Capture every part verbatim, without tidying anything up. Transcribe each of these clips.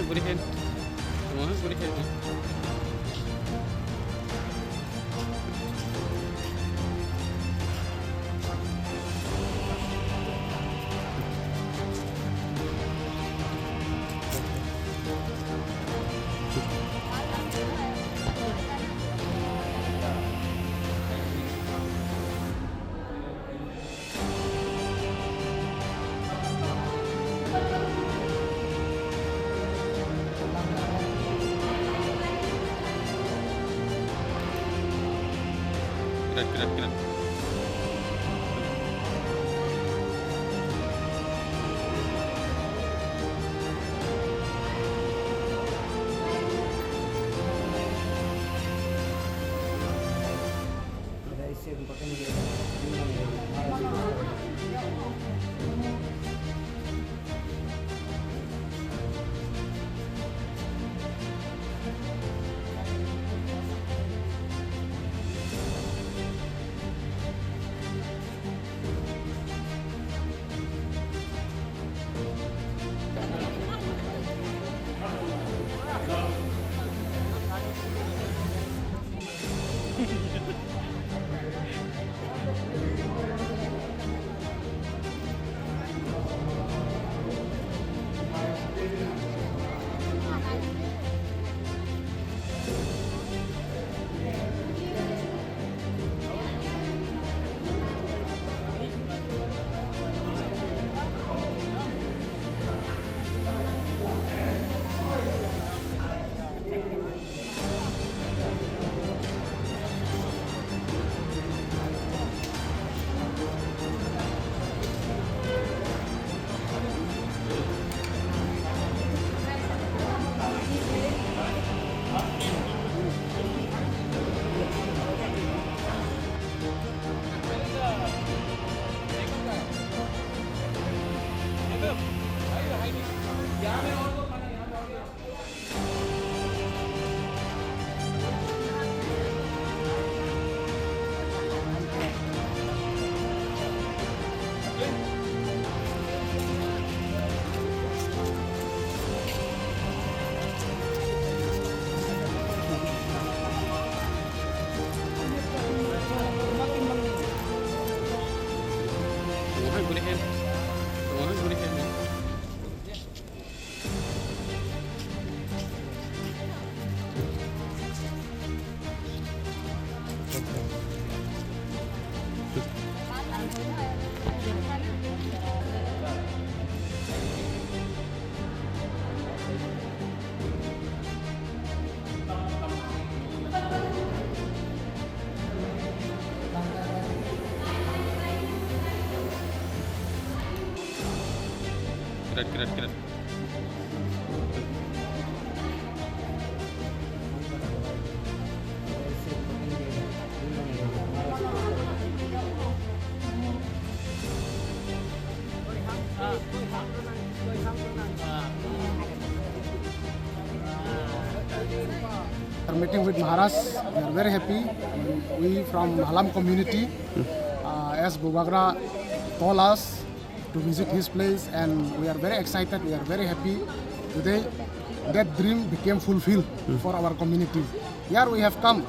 Guri khe. Tamo guri khe. Kiran, kiran, kiran. Kiran, kiran, kiran. Our meeting with Maharaj, we are very happy. We from Halam community, uh, as Bubagra told us to visit his place, and we are very excited, we are very happy. Today, that dream became fulfilled for our community. Here we have come,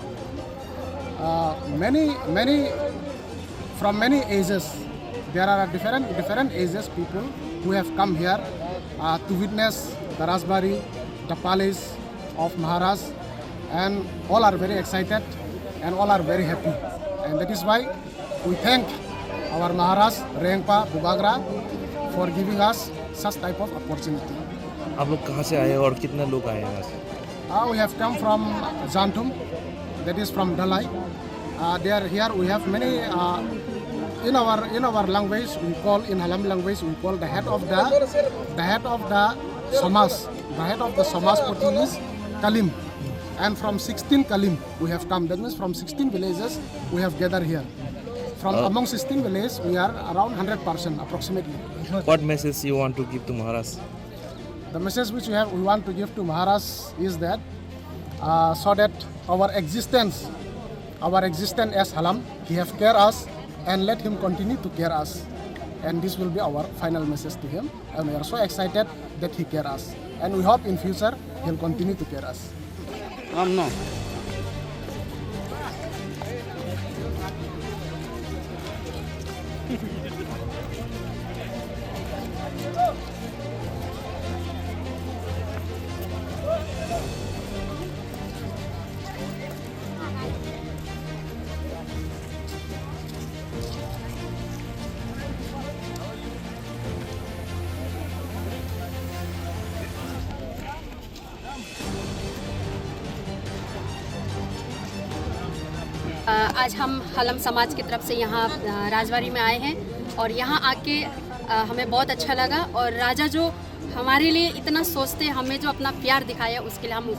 uh, many, many, from many ages. There are different, different ages people who have come here, uh, to witness the Rajbari, the palace of Maharaj, and all are very excited and all are very happy. And that is why we thank our Maharaj, Rengpa Bubagra, for giving us such type of opportunity. आप लोग कहाँ से आए और कितना लोग आए हैं यहाँ से? Uh, we have come from Jantum, that is from Dalai. Uh, there here we have many, uh, in our, in our language we call, in Halam language we call the head of the, the head of the Samaj. The head of the Samajpati is Kalim, and from sixteen Kalim we have come. That means from sixteen villages we have gathered here. From, uh, among sixteen villages we are around hundred percent approximately. What message you want to give to Maharaj? The message which we have, we want to give to Maharaj is that, uh, so that our existence, our existence as Halam, he have care us and let him continue to care us. And this will be our final message to him. And we are so excited that he care us. And we hope in future he'll continue to care us. Um, no. अ, आज हम हलम समाज की तरफ से यहाँ, अ, राजबाड़ी में आए हैं और यहाँ आके, अ, हमें बहुत अच्छा लगा। और राजा जो हमारे लिए इतना सोचते, हमें जो अपना प्यार दिखाया, उसके लिए हम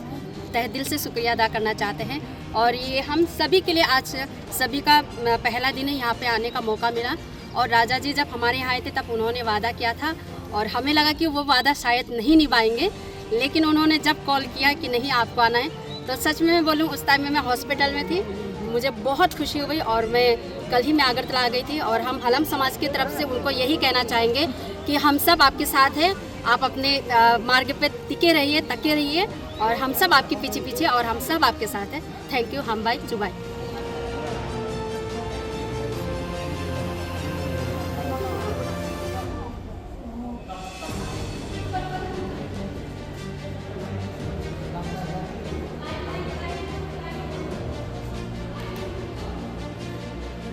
तहे दिल से शुक्रिया अदा करना चाहते हैं। और ये हम सभी के लिए आज सभी का, अ, पहला दिन है, यहाँ पे आने का मौका मिला। और राजा जी जब हमारे यहाँ आए थे, तब उन्होंने वादा किया था और हमें लगा कि वो वादा शायद नहीं निभाएंगे, लेकिन उन्होंने जब कॉल किया कि नहीं, आपको आना है, तो सच में मैं बोलूँ, उस टाइम में मैं हॉस्पिटल में थी। मुझे बहुत खुशी हुई और मैं कल ही मैं अगरतला आ गई थी। और हम हलम समाज की तरफ से उनको यही कहना चाहेंगे कि हम सब आपके साथ हैं, आप अपने, अ, मार्ग पे टिके रहिए, तके रहिए, और हम सब आपके पीछे पीछे, और हम सब आपके साथ हैं। Thank you, hambai, chubai.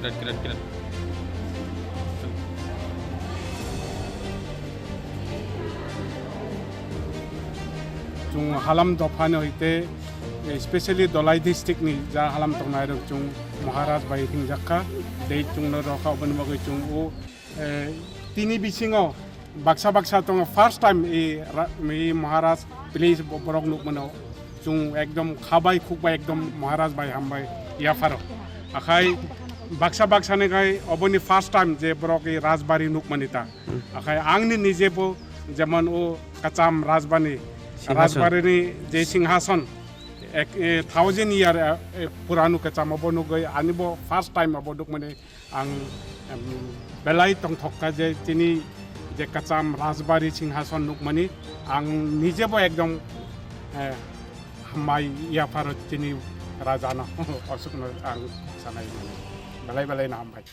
Kiran, kiran, kiran. Chwng halam dophani hoite, eh, specially Dholai district ni ja halam tongnai rok chwng Maharaj bai hingjak kha, tei chwngno rw kha, oboni bagwi chwng o, eh, tini bisingo baksa baksa tongo, first time i ra-, i Maharaj please bo-, borok nukmano chwng ekdom khabai khukbai ekdom Maharaj bai hambai yapharo. Akhai baksa baksa ni khai oboni first time je borok i Rajbari nukmani ta. Akhai angni nijebo jemon o kacham Rajbani, Singhason. Rajbarini je singhason, ek, eh, thousand year, eh, eh, puranu kacham obo nugwi, ani bo first time obo nukmani ang, em, belai tongthok kha je chini je kacham Rajbari singhason nukmani ang nijebo ekdom, eh, hambai yapharo chini rajano, osukno ang sanai mani. Belai belai no hambai.